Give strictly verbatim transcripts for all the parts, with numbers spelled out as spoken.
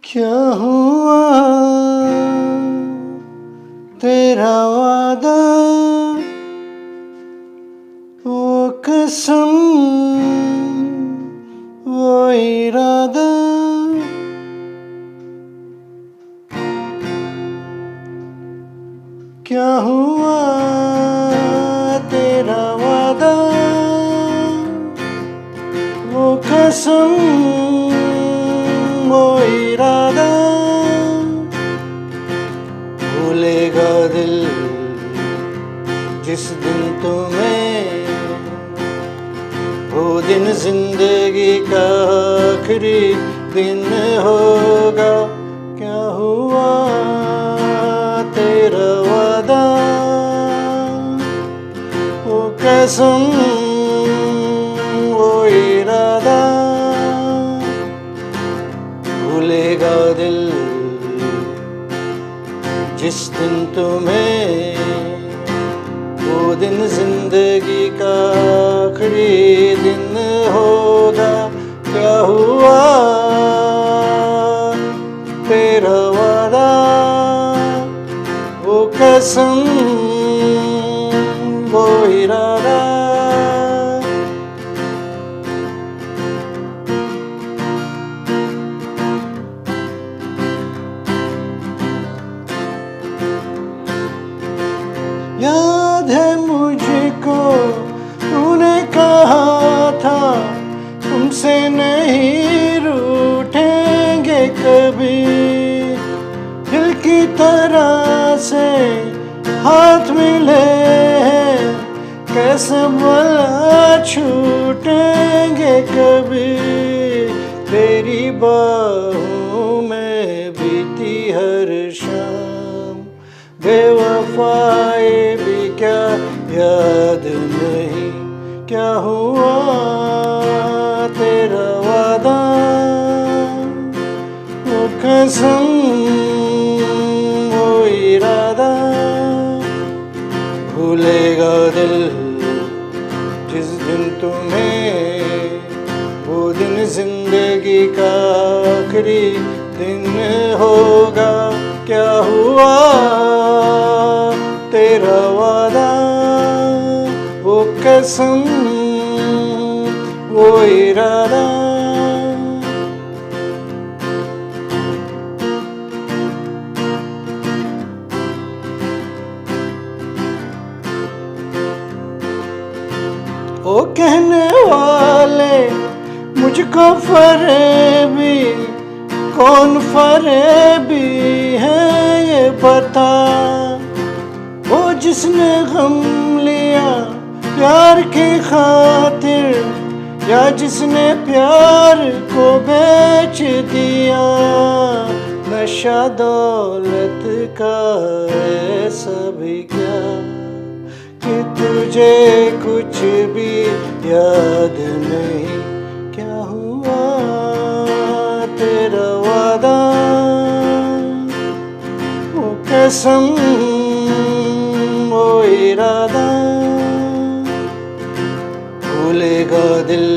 کیا ہوا تیرا وعدہ، وہ قسم، وہ ارادہ؟ کیا ہوا تیرا وعدہ، وہ قسم، وہ ارادہ؟ بھولے گا دل جس دن تمہیں، وہ دن زندگی کا آخری دن ہوگا۔ کیا ہوا تیرا وعدہ، وہ قسم، وہ ارادہ؟ بھولے گا دل جس دن تمہیں، وہ دن زندگی کا آخری دن ہوگا۔ کیا ہوا تیرا وعدہ، وہ قسم، وہ ارادہ؟ یاد ہے مجھ کو، تو نے کہا تھا، تم سے نہیں روٹھیں گے کبھی۔ دل کی طرح سے ہاتھ ملے ہیں، کیسے بھلا چھوٹیں گے کبھی؟ تیری باہوں میں بیتی ہر شام، بے وفائی بھی کیا یاد نہیں؟ کیا ہوا تیرا وعدہ، وہ قسم، وہ ارادہ؟ بھولے گا دل جس دن تمہیں، وہ دن زندگی کا آخری دن ہوگا۔ کیا ہوا تیرا وعدہ، وہ قسم، وہ ارادہ؟ او کہنے والے، مجھ کو فریبی کون فریبی ہے، یہ بتا۔ وہ جس نے غم لیا پیار کی خاطر، یا جس نے پیار کو بیچ دیا۔ نشہ دولت کا ایسا بھی کیا کہ تجھے کچھ بھی یاد نہیں؟ کیا ہوا تیرا وعدہ، وہ قسم، وہ ارادہ؟ بھولے گا دل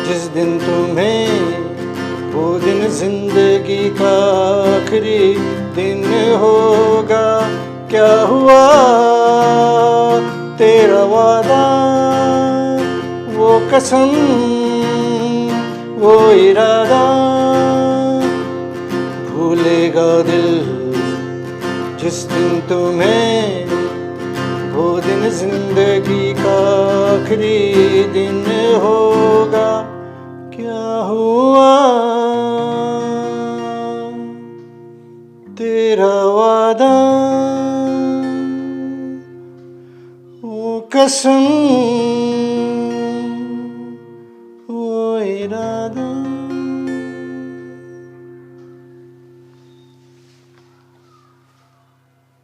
جس دن تمہیں، وہ دن زندگی کا آخری دن ہوگا۔ کیا ہوا تیرا وعدہ، وہ قسم، وہ ارادہ؟ بھولے گا دل جس دن تمہیں، وہ دن زندگی کا آخری دن ہوگا۔ کیا ہوا تیرا وعدہ، وہ قسم،